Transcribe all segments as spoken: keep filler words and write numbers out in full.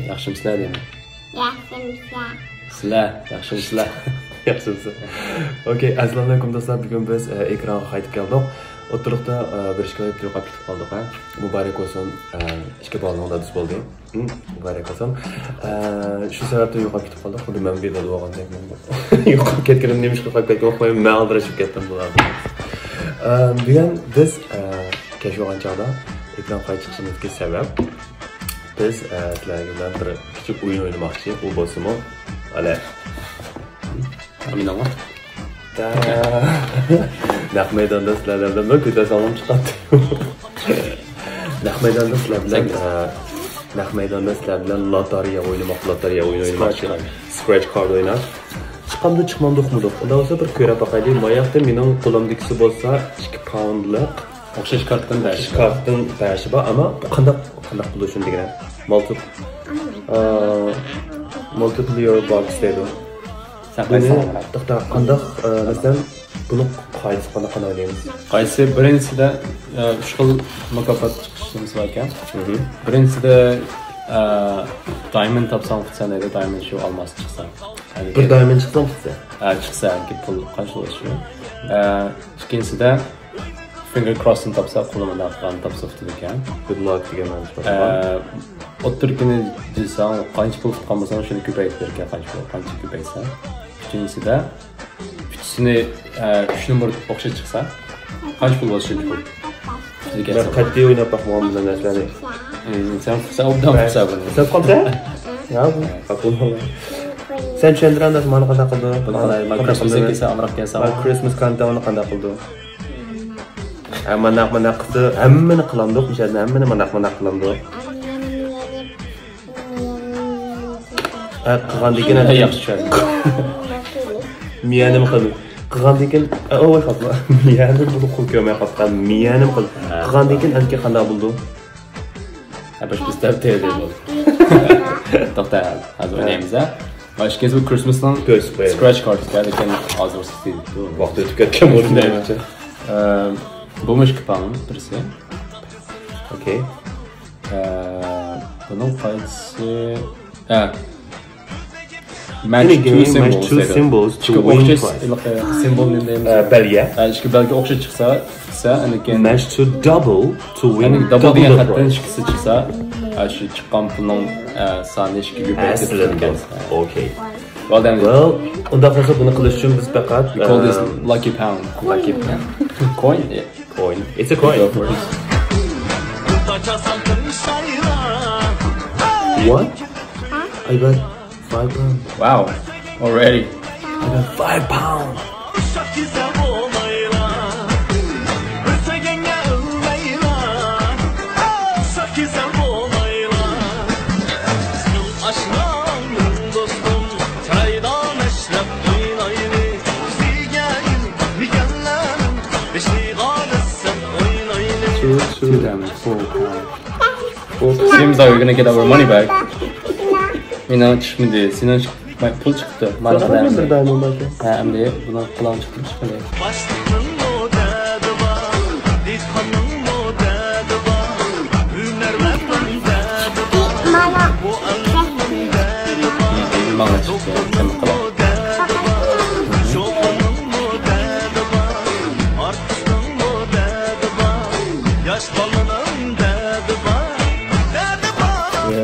ياخشىمۇسىلەر دەيمەن. ياخشىمۇسىلەر؟ سىلەر ياخشىمۇسىلەر؟ ياخشىمۇسىلەر؟ ئوكەي، ئەسسالامۇئەلەيكۇم دوستلار، بۈگۈن بىز ئە، ئېكرانغا قايتىپ كەلدۇق. ئوتتۇرلۇقتا ئە، بىر ئىككى ۋاقىت يوقاپ كېتىپ قالدۇق ھە. مۇبارەك بولسۇن ئە، ئىككى بالىنىڭ دادىسى بولدى. ھە، مۇبارەك بولسۇن. ئە، شۇ سەۋەبتىن يوقاپ كېتىپ قالدۇق. خۇددى مەن بىر دادا بولغاندەك مەن. يوقاپ كەتكىنىم نېمىشقا يوقاپ كەتكەن ئۇقمايمەن، مەن ئالدىراش بولۇپ كەتتىم بۇلاردا. ئە، بۈگۈن بىز ئە، كەچ بولغان چاغدا ئېكران قايتا چىقىشىمىزدىكى سەۋەب، بىز ئە، سىلەرگە بىلەن بىر كىچىك ئويۇن ئوينىماقچى. ئۇ بولسىمۇ، ئەلە. ئامىناڭلار. نەق مەيداندا سىلەر بىلەن بىر كۆتەرسەڭلار چىقاتتى. نەق مەيداندا سىلەر بىلەن، ئە، نەق مەيداندا سىلەر بىلەن لاتارىيە ئوينىماق، لاتارىيە ئويۇنى ئوينىماقچى. سكرەتچ كارت ئويناش. چىقامدۇ، چىقمامدۇ، ئۇقمىدۇق. ئۇنداق بولسا بىر كۆرۈپ باقايلى. ماياقتا مېنىڭ قولۇمدىكىسى بولسا ئىككى پاوندلىق. ئوخشاش كارتتىن بەشى بار. ئوخشاش كارتتىن بەشى بار، ئەمما بۇ قانداق، قانداق بولىدۇ شۇنى دېگىنە. مالتىپ-، ئە، مالتىپلىيور باكس دەيدۇ. سەن بۇنى قايسىنى ئالغان؟ توختا، قانداق، ئە، مەسىلەن، بۇنىڭ قائىدىسى قانداق، قانداق ئوينايمىز؟ قايسى بىرىنچىسىدە، ئە، ئۈچ خىل مۇكاپات چىقىش نېمىسى بار ئىكەن. مھم. بىرىنچىسىدە، ئە، دايموند تاپساڭ ئۇتىسەن دەيدۇ، دايموند شۇ ئالماس چىقسا. يەنى بىر دايموند چىقسا ئۇتىسەن؟ ھە، چىقسا، يەنى پۇل قانچە بولۇشى. ئە، ئىككىنچىسىدە، فىنگەر كروسنى تاپسا، قولىمىزدا قىلغان تاپسا ئۇتىدىكەن. گۇد لاك دېگەن مەنىسى بار. ئە، ئوتتۇرىكىنى دېسەڭ، قانچە پۇل تۇتقان بولساڭ، شۇنى كۆپەيتىپ بېرىدىكەن، قانچە پۇل، قانچە كۆپەيتسە. ئۈچىنچىسىدە، ئۈچىسىنى، ئە، ئۈچ نومۇر ئوخشاش چىقسا، قانچە پۇل بولسا شۇنچە پۇل. مەن قەتئىي ئويناپ باقمىغان بۇنداق نەرسىلەرنى. ئى، سەن، سەن ئوبدان قىلسا بۇنى. سەن قىلسا؟ يا، بۇ قاپۇل. سەن چۈشەندۈرەلمەس، مانا قانداق قىلىدۇ؟ بۇنى قانداق، مانا كىرىسمەسكە كەلسە ئامراق ئىكەنسەن. كىرىسمەس كونتېنتنى قانداق قىلىدۇ؟ ھە، مانداق، مانداق قىلسا، ھەممىنى قىلامدۇق، مۇشۇ يەردە ھەممىنى مانداق، مانداق قىلامدۇق. ھە، قىلغاندىن كېيىن ھە، ياخشى چۈشەندىم. مىيەنىمۇ قىلدىم. قىلغاندىن كېيىن، ئە، ئوي، قاپلا. مىيەنىم بۇنى قول كۆرمەي قاپقان. مىيەنىم قىل-، ھە. قىلغاندىن كېيىن ئەنكى قانداق بولىدۇ؟ ھە، باش بىز تەرەپ تەرەپ بولدى. توختا، ھازىر ھە. ئوينايمىز، ھە. مانا ئىككىنچىسى بۇ كىرىسمەسنىڭ كۆرسىتىپ قويايلى. سكرەتچ كارتى، لېكىن ھازىر سىتى. ۋاقىت ئۆتۈپ كەتكەن بولدى، نېمىشقا؟ ئە، بۇمۇ ئىككى پاۋند بىرسى. ئوكەي. ئە، بۇنىڭ قايسى؟ ئە. Match two symbols دەيدۇ. Symbols to ئىككى win ئوخشاش prize. سىمۋول نېمە دەيمىز؟ ئە، بەلگە. ئە، ئىككى بەلگە ئوخشاش چىقسا، چىقسا، ئەنكىن Match two double to win double دېگەن خەتتىن ئىككىسى چىقسا، ئە، شۇ چىققان پۇلنىڭ، ئە، سانى ئىككىگە كۆپەيتىپ. ئوكەي. Well done. Well، ئۇنداق بولسا بۇنى قىلىش ئۈچۈن بىز پەقەت، We call this ئەم، lucky pound. Lucky pound. Coin? Yeah. Coin. It's a coin. Go for it. What? I got five pound. Wow. Already. I got five pound. Two, two, two damage. Four pound. Seems like we're gonna get our money back. مېنىڭ چىقمىدى، سېنىڭ چىق-، پۇل چىقتى. مانا قىلىمەن. بىر دانە بار ئىكەن. ھە، ئەمدى بۇنىڭ قۇلاقى چىقتىمۇ چىقمىدى؟ مانا. ماڭا چىقتى. سەن قىل. بىر،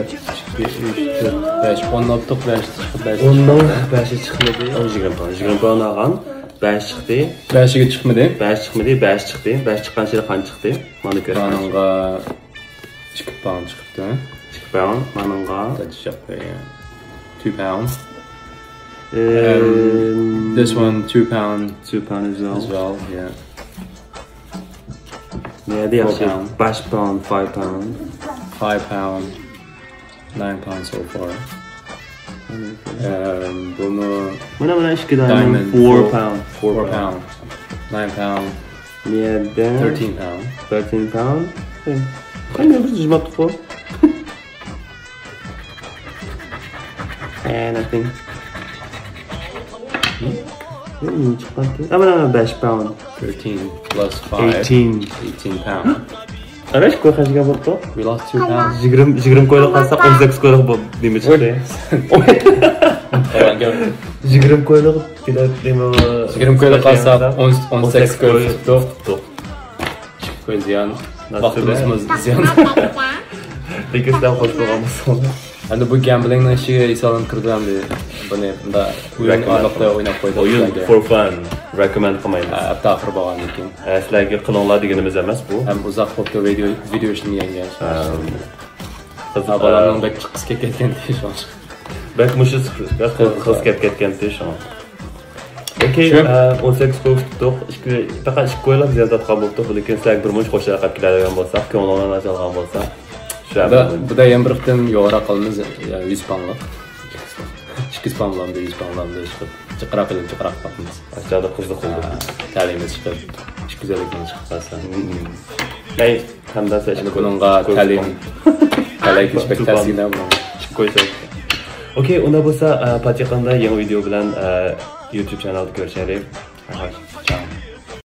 ئىككى، ئۈچ، تۆت، بەش. ئوننى ئاپتۇق، بەش چىقتى، بەش. ئوننىڭ بەشى چىقمىدى. ئون، يىگىرمە پاۋند. يىگىرمە پاۋند ئالغان. بەش چىقتى. بەشىگە چىقمىدى. بەش چىقمىدى، بەش چىقتى. بەش چىققان ئىچىدە قانچە چىقتى؟ مانا كۆرۈڭ. مانىڭغا ئىككى پاۋند چىقىپتۇ. ئىككى پاۋند، مانىڭغا. That's just, yeah. Two pounds. Um, this one, two pound. Two pound as well. As well, yeah. نەدە ياخشى؟ Four pound. Five pound, five pound. Five pound. Nine pounds so far. Um, بۇمۇ مانا، مانا ئىككى دانە. Diamond, four pound. Four pound. Nine pound. نەدە؟ Thirteen pound. Thirteen pound. قانداق بىز جىماتتۇققۇ؟ Eh, nothing. نېمە چىققانتى؟ ئا، مانا، مانا، بەش پاوند. Thirteen plus five. Eighteen. Eighteen pound. قاراش، كوي خەجلىگەن بوپتۇ. We lost two pounds. يىگىرمە، يىگىرمە كويلۇق قالساق ئون سەككىز كويلۇق بولۇپ نېمە چىقتى؟ يىگىرمە كويلۇق دېلەت نېمە؟ يىگىرمە كويلۇق قالساق ئون سەككىز كوي تۇتتۇق. تۇتتۇق. كوي زىيان. ۋاقتىمىزمۇ زىيان. لېكىن سىلەر خوش بولغان بولساڭلار. ئەمدى بۇ گەمبلىڭنىڭ ئىچىگە ھېسابلىنىپ كىرىدۇ ئەمدى. بۇنى مۇنداق ئويۇن ئارقىلىق ئويناپ قويدۇق ئويۇن سىلەرگە. For fun. Recommend قىلمايمىز. ھە، ھەپتە ئاخىرى بولغاندىن كېيىن. ھە، سىلەرگە قىلىڭلار دېگىنىمىز ئەمەس بۇ. ھەم ئۇزاق بوپتۇ ۋىدېو ۋىدېو ئىشلىمىگەنگە. ئەم، قىز- ھا، بالامنىڭ بەك چىققۇسى كېلىپ كەتكەنتى شۇڭا. بەك مۇشۇ بەك قىز قىز كەپ كەتكەنتى شۇڭا. ئوكەي، شۇ. ئە، ئون سەككىز كوي تۇتتۇق. ئىككى، پەقەت ئىككى كويلاپ زىيان تارتقان بوپتۇق. لېكىن سىلەرگە بىر مۇنچە خوش ئەقەپ كېلەلىگەن بولساق، كۆڭلۈڭلارنى ئاچالىغان بولسا، شۇ بۇدا بۇدا يەنە بىر قېتىم يوغىراق قىلىمىز، يۈز پاڭلىق. ئىككى يۈز پاڭلامدا، يۈز پاڭلامدا چىقىپ، جىقراق قىلىپ جىقراق باقىمىز. ئاشۇ چاغدا قىزىق بولدى. تەلىيىمىز چىقىپ، ئىككى يۈز ئەللىك پاڭ چىقىپ قالسا. ئەي، ھەمدە سەن يەنى بۇنىڭغا تەلىيىم تەلەي كېچىش بەك تەسكىنە بۇ. ئوكەي، ئۇنداق بولسا، ئە، پات يېقىندا يېڭى ۋىدېو بىلەن، ئە، يۇتۇب چانالدا كۆرۈشەيلى.